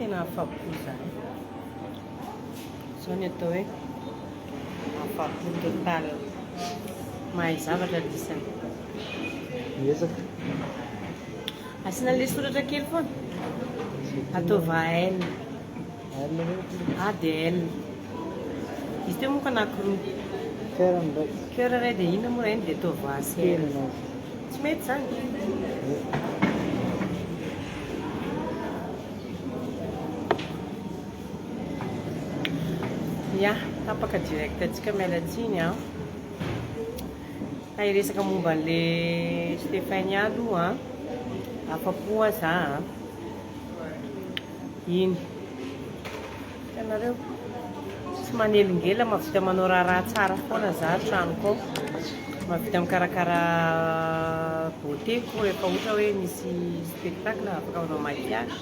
Tena afa-po za. Zao ny atao hoe afa-po total. Mahay zavatra lisany. Miezaka. Asiana an'ilay soratra kely foana. Ataovy AL. L ve? A dia L. Izy teo moa ka anankiroa. Cœur ny iray. Cœur iray dia inona moa raha iny dia ataovy A sy L. Teny anazy. Tsy mety izany. Ya, tapaka direct antsika miala tsiny an. Fa hiresaka momba an'le Stephania aloha an. Afa-po aho za an. Iny. Hitanareo? Tsy manelingelina, mahavita manao raharaha tsara foana za an-tranoko ao. Mahavita mikarakara beauté-ko rehefa ohatra hoe misy spectacle afaka manao maquillage.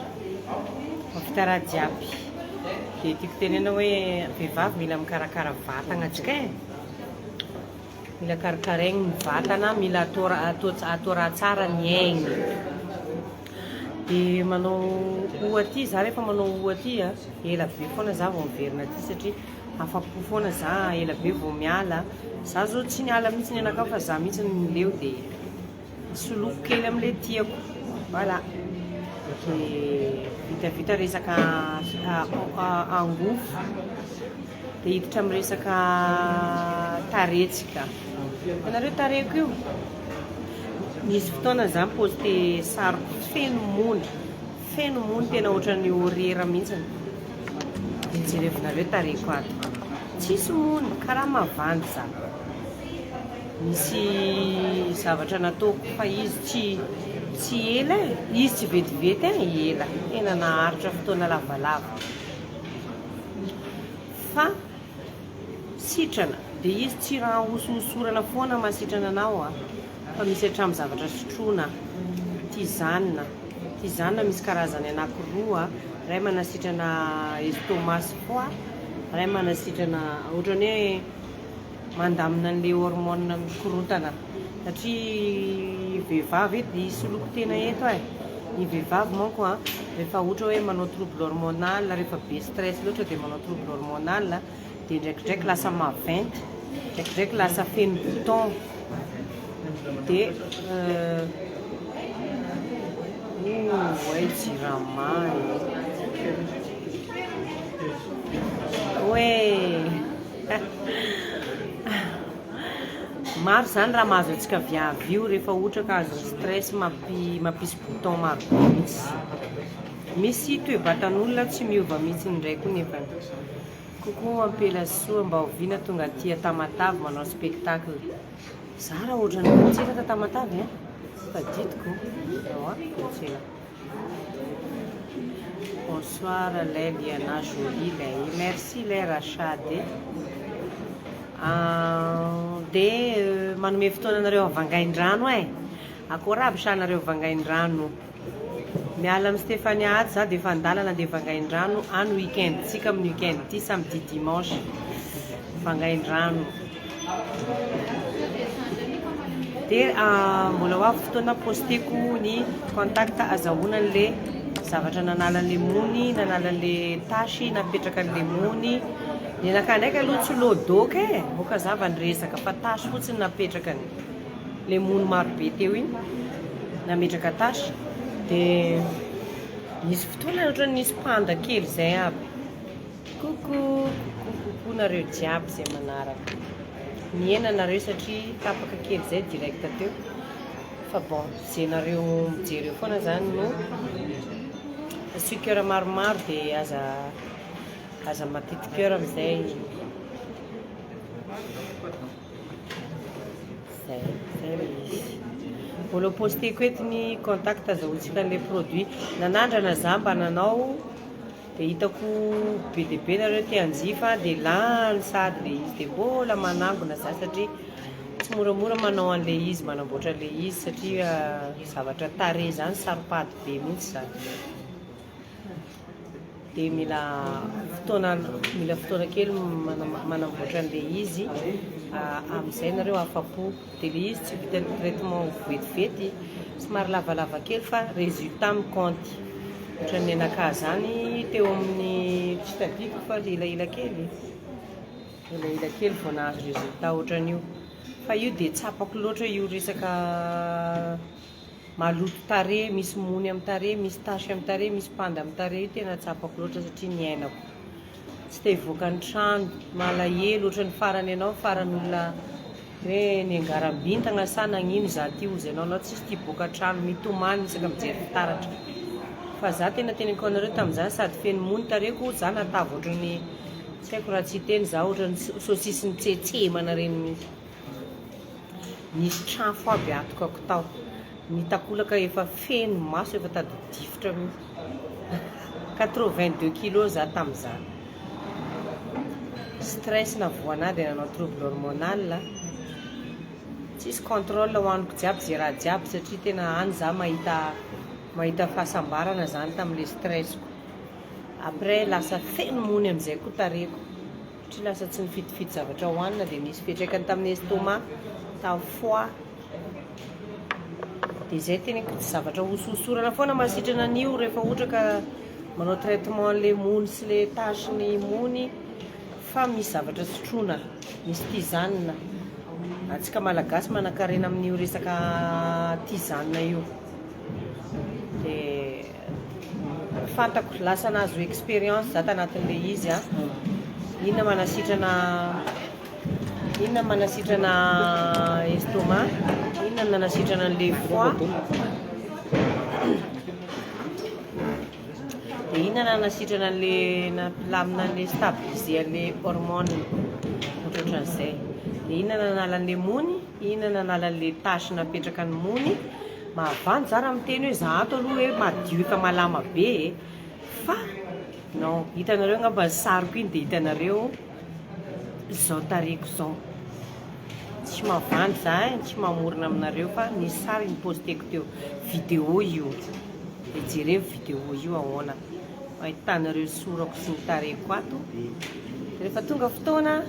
Mahavita raha jiaby. Dia tiako tenena hoe vehivavy mila mikarakara vatagna antsika e. Mila karakaraigny ny vatana, mila atao raha atao atao raha tsara ny aigny. Dia manao hoho aty za rehefa manao hoho aty a, ela be foana za vao miverina aty satria afa-po foana za, ela be vao miala. Za zao tsy niala mihitsy ny anakahy fa za mihitsy no leo dia soloko kely amin'ilay tiako. Voilà. Dia vitavita resaka angovo dia hiditra amin'ny resaka tarehitsika. Hitanareo tarehiko io? Nisy fotoana za mi-poster sariko feno mony, feno mony tena ohatran'ny horera mihitsy. Dia jerevinareo tarehiko ato. Tsisy mony, karaha mavandy za. Nisy zavatra nataoko fa izy tsy tsy ela e, izy tsy vetivety e, ela, tena naharitra fotoana lavalava. Fa sitrana, dia izy tsy raha hosohosorana foana mahasitrana anao a, fa misy hatramin'ny zavatra sotroina, tisane, tisane misy karazany anakiroa, iray manasitrana estomac sy foie, iray manasitrana ohatran'ny hoe mandamina an'ilay hormone mikorontana satria vehivavy eto dia hisoloky tena eto e, ny vehivavy manko a rehefa ohatra hoe manao trouble hormonal rehefa be stress loatra dia manao trouble hormonal dia indraikindraiky lasa maventy, indraikindraiky lasa feno bouton dia oay jirama e, oe. Maro zany raha mahazo antsika viavy io rehefa ohatra ka azon'ny stress mampisy bouton maro be mihitsy. Misy toe-batan'olona tsy miova mihitsy indray koa nefany. Coucou Ampela Soa, mba oviana tonga aty Tamatave manao spectacle? Za raha ohatran'ny tsy ela ta Tamatave hein, tsy tadidiko. Ewa, tsy ela. Bonsoir lay Liana jolie lay merci lay Rachad e de manome fotoana anareo Vangaindrano e akory aby sa nareo Vangaindrano miala amin'i Stephania ato za de efa andalana andeha Vangaindrano any week-end tsika amin'ny week-end ty samedi dimanche Vangaindrano Dia mbola ho avy fotoana posteko ny contact azahoana an'le zavatra nanala an'le mony, nanala an'le tache, napetraka an'le mony. Ny anakahy ndraiky aloha tsy lodoka e, aoka hazava ny resaka fa tache fotsiny napetrakany. Le mony maro be teo iny, nametraka tache. Dia nisy fotoana ohatran'ny nisy panda kely izay aby. Coucou coucou coucou nareo jiaby zay manaraka. Mihena nareo satria tapaka kely zay direct teo. Fa bon, ze nareo mijery eo foana zany no asio cœur maromaro de aza aza matety cœur amizay. Zay, zay le izy. Mbola ho posteko eto ny contact azahoantsika an'le produit. Nanandrana za mba nanao Dia hitako be dia be nareo te hanjifa dia lany sahady ilay izy dia mbola manangona za satria tsy moramora manao an'ilay izy manamboatra an'ilay izy satria zavatra tarehy izany saropady be mihitsy izany dia mila fotoana mila fotoana kely manamboatra an'ilay izy amin'izay nareo afa-po dia ilay izy tsy vitan'ny traitement vetivety somary lavalava kely fa résultat mi-compte. Ohatran'ny anakahy zany teo amin'ny tsy tadidiko fa elaela kely. Elaela kely vao nahazo résultat ohatran'io. Fa io dia tsapako loatra io resaka maloto tarehy, misy mony amin'ny tarehy, misy tache amin'ny tarehy, misy panda amin'ny tarehy io tena tsapako loatra satria niainako. Tsy te hivoaka ny trano, malahelo ohatran'ny farany ianao, farany olona hoe niangaram-bintagna sa nagnino za ty hozy anao, anao tsisy tia hiboaka trano, mitomany isaka mijery fitaratra. Fa za tena teneniko anareo tamin'izany sady feno mony tarehiko, za natavy ohatran'ny tsy haiko raha tsy hiteny za ohatran'ny saucisse nitsetsemana reny mihitsy. Nisy trafo aby atokako tao. Ny takolaka efa feno maso efa tady ho difotra mihitsy. 82 kilos za tamin'izany. Stress navoana dia nanao trouble hormonal. Tsisy contrôle hohaniko jiaby ze raha jiaby satria tena any za mahita mahita fahasambarana zany tamin'le stress-ko. Après lasa feno mony amin'izay koa tarehiko. Satria lasa tsy nifidifidy zavatra hohanina dia nisy fiantraikany tamin'ny estomac, tamin'ny foie. Dia izay teneniko tsy zavatra hosohosorana foana mahasitrana an'io rehefa ohatra ka manao traitement an'ilay mony sy ilay tache ny mony fa misy zavatra sotroina, misy tisane. Antsika Malagasy manankarena amin'io resaka tisane io. Dia fantako lasa nahazo expérience za tanatin'ilay izy a. Inona manasitrana inona manasitrana estomac, inona nanasitrana an'ilay foie. Dia inona nanasitrana an'ilay nampilamina an'ilay stabiliser an'ilay hormone ohatrohatran'izay. Dia inona nanala an'ilay mony, inona nanala an'ilay tache napetraka ny mony. Mahavandy za raha miteny hoe za ato aloha hoe madio efa malama be e. Fa non, hitanareo angamba ny sariko iny dia hitanareo izao tarehiko izao. Tsy mavandy za e, tsy mamorona aminareo fa nisy sary niposteko teo. Vidéo io. Dia jereo vidéo io ahoana. Ahitanareo sorako sy ny tarehiko ato. Rehefa tonga fotoana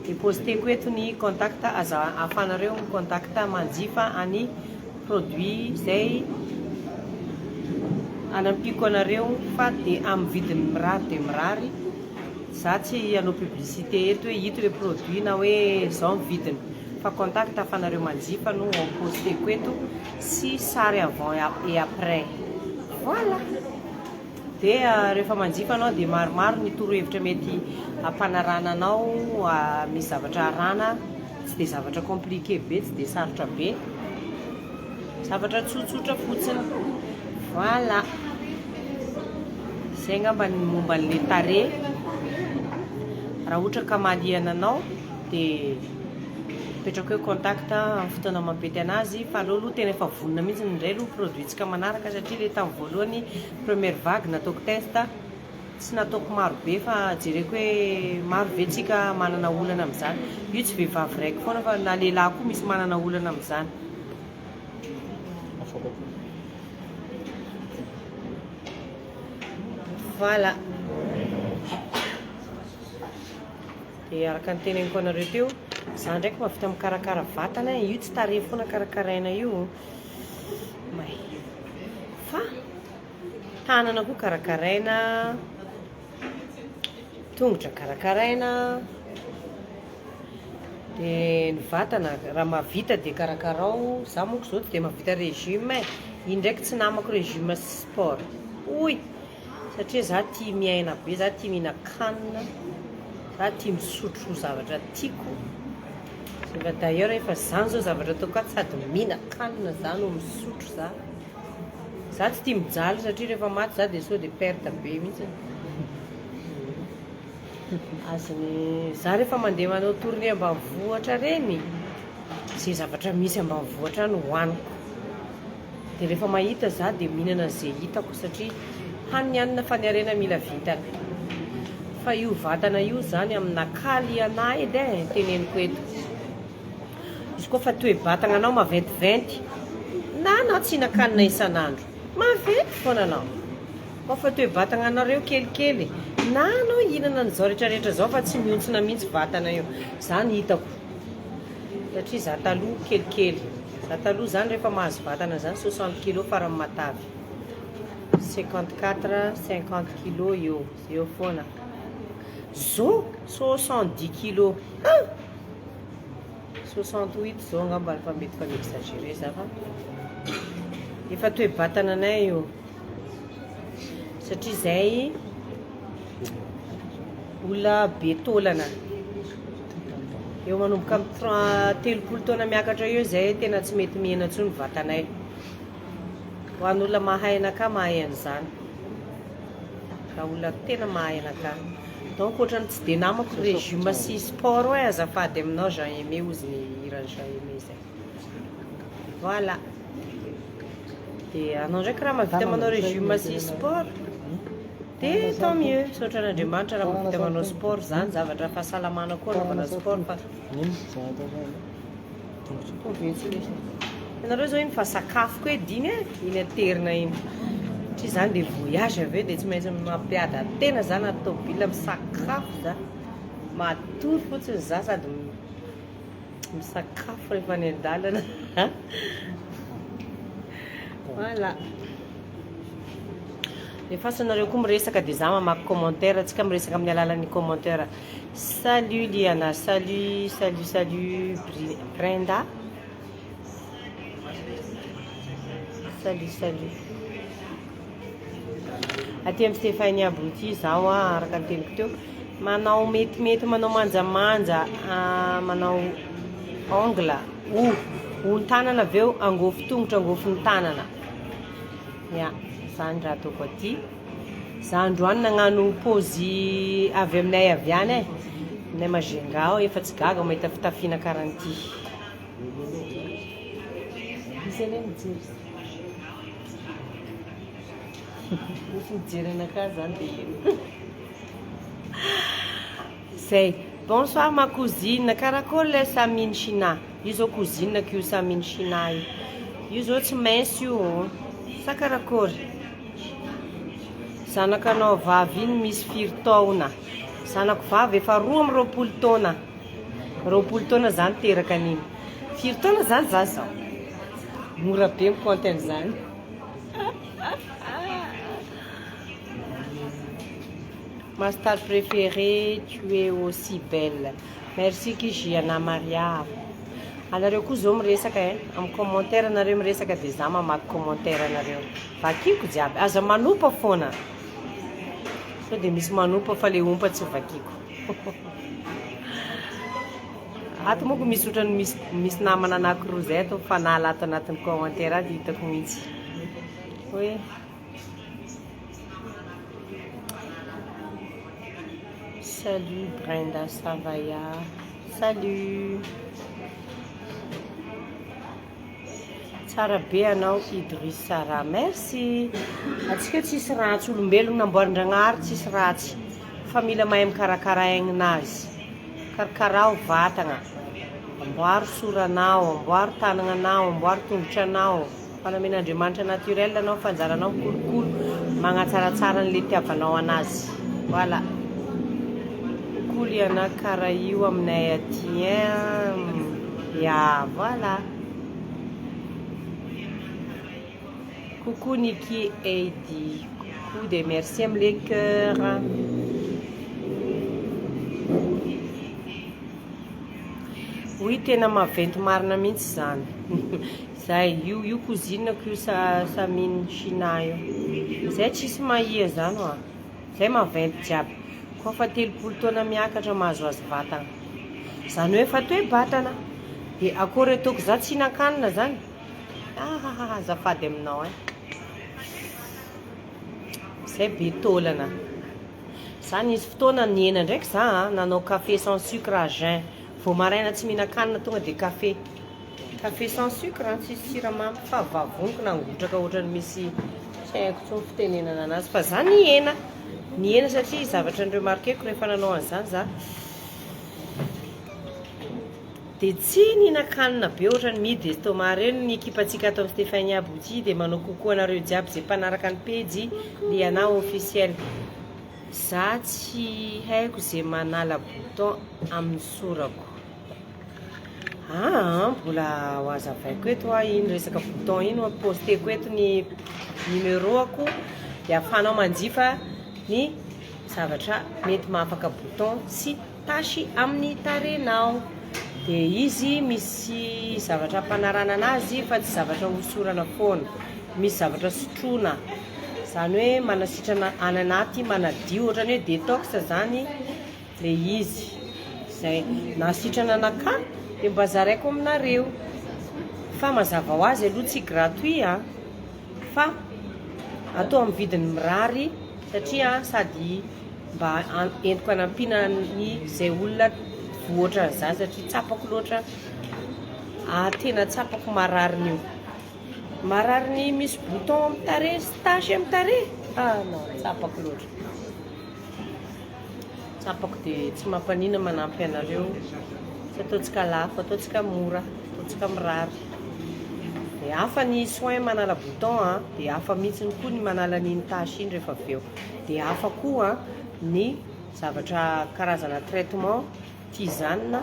dia posteko eto ny contact aza ahafanareo mi contact manjifa any produit izay anampiako anareo fa dia amin'ny vidiny mirary dia mirary. Za tsy hanao publicité eto hoe ito le produit na hoe zao ny vidiny fa contact ahafanareo manjifa no posteko eto sy sary avant et après. Voilà. Dia rehefa manjifa anao dia maromaro ny torohevitra mety hampanarahana anao, misy zavatra arahana tsy dia zavatra compliqué be, tsy dia sarotra be, zavatra tsotsotra fotsiny. Voilà. Izay angamba ny momba an'ilay tarehy. Raha ohatra ka mahaliana anao dia apetrako hoe contact amin'ny fotoana mampety anazy fa aleo aloha tena efa vonona mihitsy indray aloha produit-tsika manaraka satria ilay tamin'ny voalohany première vague nataoko test tsy nataoko maro be fa jereko hoe maro ve tsika manana olana amin'izany. Io tsy vehivavy raiky foana fa na lehilahy koa misy manana olana amin'izany. Voilà. Dia araka ny teneniko anareo teo, za ndraiky mahavita mikarakara vatana, io tsy tarehy foana karakaraina io. May. Fa tanana koa karakaraina, tongotra karakaraina, dia ny vatana raha mahavita dia karakarao, za monko zao tsy dia mahavita régime e, iny ndraiky tsy namako régime sy sport, hoy. Satria za tia miaina be, za tia mihinan-kanina, za tia misotro zavatra tiako. Efa d'ailleurs efa zany zao zavatra ataoko ato sady mihinan-kanina za no misotro za. Za tsy tia mijaly satria rehefa maty za dia sao dia perte be mihitsy. Azony za rehefa mandeha manao tournée ambanivohitra reny, ze zavatra misy ambanivohitra any hohaniko. Dia rehefa mahita za dia mihinana ze hitako satria haniny hanina fa ny harena mila vintana. Fa io vatana io zany aminakaly anah edy eh teneniko eto. Izy koa fa toe-batagna anao maventiventy na anao tsy hihinan-kanina isan'andro, maventy foana anao. Koa fa toe-batagna anareo kelikely na anao hihinana an'izao retraretra zao fa tsy mihontsina mihitsy vatana io. Zany hitako. Satria za taloha kelikely. Za taloha zany rehefa mahazo vatana zany 60 kilos farany matavy. 54, 50 kilos eo eo foana. Zo 70 kilos. Ah! 68 zao angamba fa mety fa mi-exagéré za fa efa toe-batana anay io satria zay olona be taolana eo manomboka amin'ny 30 taona miakatra eo zay tena tsy mety mihena intsony vatanay. Ho an'olona mahay anakahy mahay an'izany. Raha olona tena mahay anakahy. Donc ohatran'ny tsy dia namako régime sy sport hoe azafady aminao Jean Aimé hozy ny hiran'i Jean Aimé zay. Voilà. Dia anao ndraiky raha mahavita manao régime sy sport dia tant mieux. Misaotra an'Andriamanitra raha mahavita manao sport zany zavatra fahasalamana koa anaovana sport fa Ianareo zao iny fa sakafoko edy iny e, iny aterina iny. Satria zany dia voyage avy eo dia tsy maintsy mampiada tena za anaty tômôbila misakafo za. Matory fotsiny za sady misakafo rehefa any an-dalana. Voilà. Efaso nareo koa miresaka dia za mamaky commentaire, tsika miresaka amin'ny alalan'ny commentaire. Salut Liana, salut, salut, salut Brenda. Salut, salut. Aty amin'ny Stéphanie Abouti zaho a, araka ny teniko teo, manao metimety, manao manjamanja, ah, manao ongle, o, on-tanana avy eo, angofo tongotra, angofo ny tanana. Ya, zany raha ataoko aty. Za androany nagnano pause avy aminay avy any e, aminay Majunga ao, efa tsy gaga mahita fitafiana karan'ity. Misy anie mijery. Misy mijery anakahy zany dia eno. Zay. Bonsoir ma cousine, karakory le Samine China? Io zao cousine-ko io Samine China io. Io zao tsy mince io. Sa karakory? Zanakanao vavy iny misy firy taona? Zanako vavy efa 22 taona. 20 taona zany teraka an'iny. Firy taona zany za zao? Mora be mi-compte an'izany. Ma star préférée, tu es aussi belle. Merci Kijiana Maria. Anareo koa zao miresaka eh, amin'ny commentaire nareo miresaka dia za mamaky commentaire nareo. Vakiko jiaby, aza manompa foana. Sao dia misy manompa fa le ompa tsy vakiko. Ato monko misy otrany misy misy namana anakiroa zay ato mifanala ato anatin'ny commentaire ato hitako mihitsy. Hoe Salut Brenda Savaya. Salut. Tsara be anao Idriss Sarah. Merci. Atsika tsisy ratsy olombelogno namboarin-dragnahary tsisy ratsy. Fa mila mahay mikarakara aigninazy. Karakarao vatagna. Amboaro soranao, amboaro tanagnanao, amboaro tongotranao. Fanamen'Andriamanitra naturel anao fa anjaranao mikolokolo magnatsaratsara an'le itiavanao anazy. Voilà. Coucou Liana, karaha io aminay aty hein. Ya, voilà. Coucou Niki Heidi. Coucou de merci amle cœur. Oui, tena maventy marina mihitsy zany. Zay, io io cousine-ko io sa Samine China io. Zay tsisy mahia zany hoa. Zay maventy jiaby. Koa fa 30 taona miakatra mahazo azy vatana. Zany hoe efa toe-batana. Dia akory ataoko za tsy hihinan-kanina zany? Ahahaha azafady aminao ein. Zay be taolana. Za nisy fotoana nihena ndraiky za a, nanao café sans sucre à jeun. Vao maraina tsy mihinan-kanina tonga dia café. Café sans sucre an, tsisy siramamy fa vavoniko nangotraka ohatran'ny misy tsy haiko intsony fitenenana anazy fa za nihena, nihena satria zavatra ni-remarquer-ko rehefa nanao an'izany za dia tsy nihinan-kanina be ohatran'ny midi estomac ireny ny ekipantsika ato amin'ny Stéphanie Bouti dia manao coucou anareo jiaby izay mpanaraka ny pejy Liana officiel. Za tsy haiko ze manala bouton amin'ny sorako. Aa mbola ho azavaiko eto hoa iny resaka bouton iny hoa posteko eto ny numéro-ako. De ahafahanao manjifa ny zavatra mety mahafaka bouton sy tache amin'ny tarenao. De izy misy zavatra ampanarana anazy fa tsy zavatra hosorana foana, misy zavatra sotroana, zany hoe manasitrana any anaty, manadio, ohatrany hoe détox zany le izy. Zay nasitrana anaka de mba zaraiko aminareo, fa mazava ho azy aloha tsy gratuit a, fa atao amin'ny vidiny mirary, satria sady mba entiko anampiana ny zay olona voatran'izany, satria tsapako loatra, tena tsapako marariny io, marariny misy bouton amin'ny tarehy sy tache amin'ny tarehy. Ah non, tsapako loatra, tsapako. De tsy mampanina manampy anareo, tsy ataontsika lafo, ataontsika mora, ataontsika mirary. De hafa ny soin manala bouton a, de hafa mihitsiny koa ny manala an'iny tache iny rehefa avy eo, de hafa koa ny zavatra karazana traitement tisane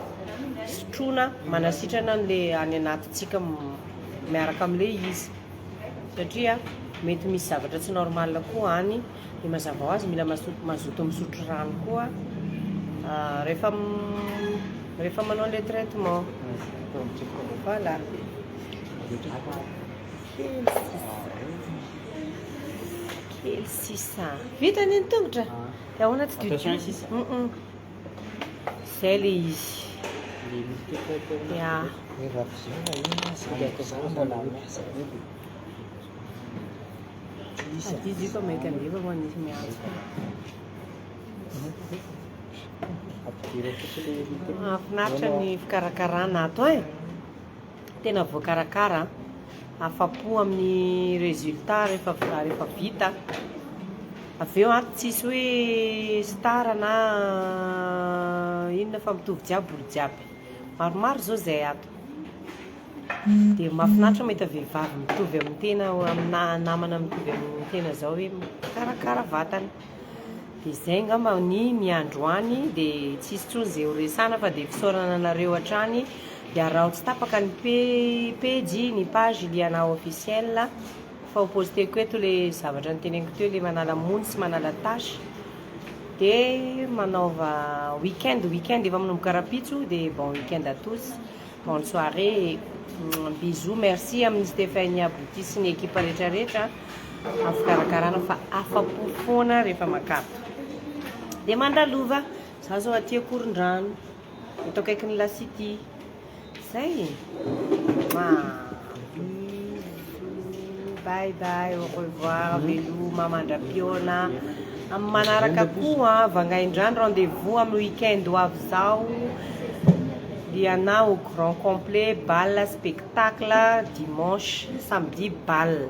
sotroana manasitrana an'le any anatintsika miaraka am'le izy, satria mety misy zavatra tsy normal koa any. De mazava ho azy mila mazoto misotro rano koa rehefa manao le traitement. Voilà, kely sisa, kely sisa, vita ny tongotra. De ahoana, tsy Attention sisa. Zay le izy ya. Ny rafizinga iny za mbola miasa. Sady izy io fa mainka andefa fa nisy miantso. Ampidiro fotsiny le mité. Mahafinaritra ny fikarakarana ato e, tena voakarakara, afa-po amin'ny résultat rehefa vita avy eo ato. Tsisy hoe star na inona fa mitovy jiaby olo jiaby. Maromaro zao zay ato, de mahafinaritra mahita vehivavy mitovy amin'ny tena, amina namana mitovy amin'ny tena zao hoe mikarakara vatana. De zay ngamba ny miandroany, de tsisy tsony zay ho resana fa de fisaorana anareo hatrany. De araho tsy tapaka ny pejy, ny page Liana Officiel, fa ho posteko eto le zavatra nyteneniko teo, le manala mony sy manala tache. De manaova weekend, weekend efa manomboka rapitso. De bon weekend à tous, bonne soirée, bisous, merci amin'ny Stéphania Bouti sy ny équipe rehetrarehetra amin'ny fikarakarana, fa afa-po foana rehefa makato. De mandalova, za zao aty Akorondrano, eto akaiky ny La City zay. Bisous, bye bye, au revoir, veloma mandra-piona amin'ny manaraka koa. Vangaindrano, rendez-vous amin'ny weekend ho avy zao, Liana au grand complet, bal, spectacle dimanche, samedi bal.